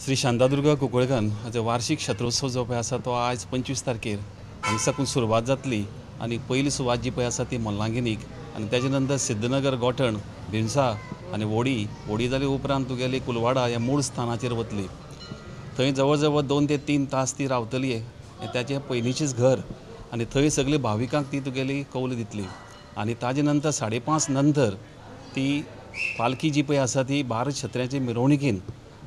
श्री शांतादुर्गा कुंकळकान हाचो वार्षिक शत्रोत्सव जो पळय आसा तो आयज 25 तारखेर हांगा साकून सुरवात जातली आनी पयली सुवात जी पळय आसा ती मल्लांगिनीक आनी तेजे नंतर सिद्धनगर, गोठण, भिमसा आनी वोडी, वोडी जाली उपरांत तुगेली कुलवाडा ह्या मूळ स्थानाचेर वतली. थंय जवळ जवळ 2 ते 3 तास ती रावतली. ताचें पयलींचीच घर आनी थंय सगळी भाविकांक ती तुगेली कौल दितली आनी ताजे नंतर 5:30 नंतर ती पालखी जी पळय आसा ती 12 छत्र्यांचे मिरवणुकीन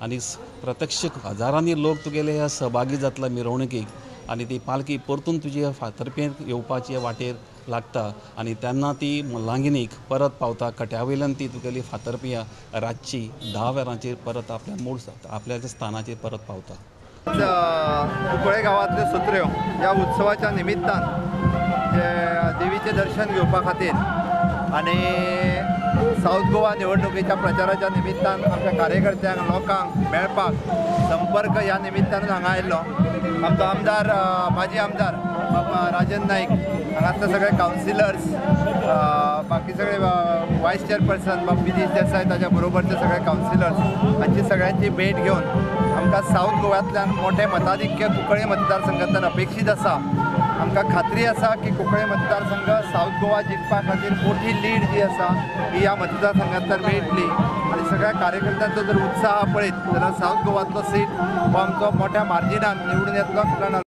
आनी प्रत्यक्ष हजारांनी लोक तुगेले ह्या सहभागी जातला मिरवणुकीक आनी ती पालखी परतून तुजी फातर्पेंत येवपाचे वाटेर लागता आनी तेन्ना ती मल्लांगिनीक परत पावता. कट्या वयल्यान ती तुगेली फातर्पियां रातची 10 वरांचेर परत आपल्या मूळ आपल्या स्थानाचेर परत पावता. कुंकळे गांवांतल्यो सत्र्यो ह्या उत्सवाच्या निमित्तान जे देवीचें दर्शन घेवपा खातीर आनी सावथ गोवा निवडणुकेच्या प्रचाराच्या निमित्तान आमच्या कार्यकर्त्यांक लोकांक मेळपाक संपर्क ह्या निमित्तान हांगा आयिल्लो. आमचो आमदार, माजी आमदार राजन नाईक, हांगासले सगळे कावन्सिलर्स, बाकी सगळे वायस चेअरपर्सन बाब विनीश देसाय, ताच्या बरोबरचे सगळे कावन्सिलर्स हांची सगळ्यांची भेट घेवन आमकां सावथ गोव्यांतल्यान मोठें मताधिक्य कुंकळे मतदारसंघांतल्यान अपेक्षीत आसा. आमकां खात्री आसा की कुंकळे मतदारसंघ सावथ गोवा जिखपा खातीर मोठी लीड जी आसा ही ह्या मतदारसंघांतल्यान मेळटली आनी सगळ्या कार्यकर्त्यांचो जर उत्साह पळयत जाल्यार सावथ गोवांतलो सीट हो आमचो मोठ्या मार्जिनान निवडून येतलो. कारण